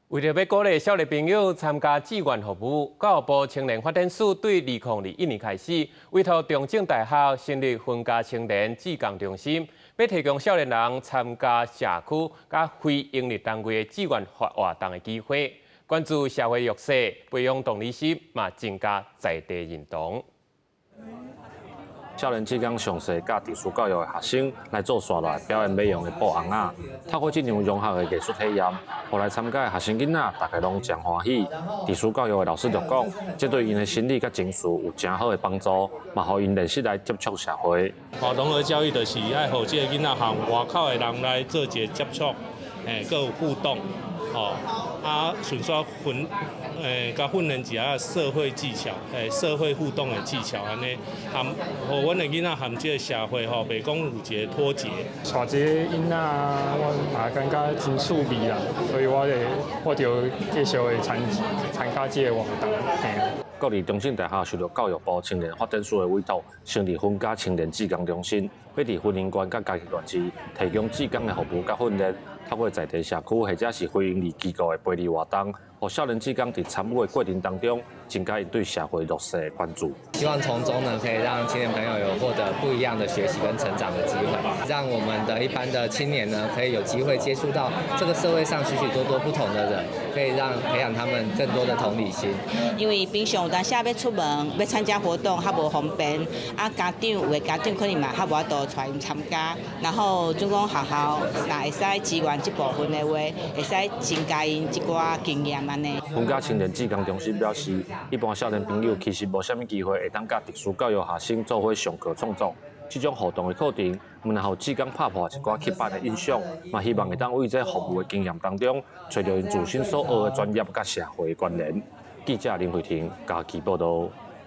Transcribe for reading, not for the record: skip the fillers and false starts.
為著欲鼓勵少年朋友參加志願服務，教育部青年發展署對2021年開始，委託中正大學成立分家青年志工中心，欲提供少年人參加社區佮非營利單位的志願活動的機會，關注社會弱勢，培養同理心，嘛增加在地認同。少年志工詳細佮特殊教育的學生來做紲落來表演欲用的布尪仔，透過這場融合的藝術體驗，予來參加的學生囡仔逐家攏誠歡喜。特殊教育的老師就講，這對𪜶的心理佮情緒有誠好的幫助，嘛予𪜶練習來接觸社會。哦，融合教育就是愛予這个囡仔和外口的人來做一个接觸，閣有互動，哦，啊，順紲訓，共訓練一下社會技巧，社會互動的技巧，按呢，含予阮的囡仔和這个社會吼，袂講有一个脫節。帶這个囡仔，我嘛感覺真趣味啦，所以我會我就繼續會參參加這个活動。國立中正大學受著教育部青年發展署的委託，成立分家青年志工中心，欲佇雲林縣佮嘉義縣市提供志工的服務佮訓練，透過在地社區或者是非營利機構的培力活動，予少年志工佇參與的過程當中，增加𪜶對社會弱勢的關注。希望從中呢，可以讓青年朋友有獲得不一樣的學習跟成長的機會，讓我們的一般的青年呢，可以有機會接觸到這個社會上許許多多不同的人，可以讓培養他們更多的同理心。因為平常有當時欲出門欲參加活動較無方便，啊家長有的家長可能嘛較無法度帶𪜶參加，然後準講學校若會使支援這部分的話，會使增加𪜶一寡經驗按呢。分家青年志工中心表示，一般少年朋友其實無啥物機會會當佮特殊教育學生做伙上課創作。這種互動的課程，毋但予志工拍破一寡刻板的印象，嘛希望會當為這服務的經驗當中，揣著𪜶自身所學的專業佮社會關聯。記者林慧婷嘉義報導。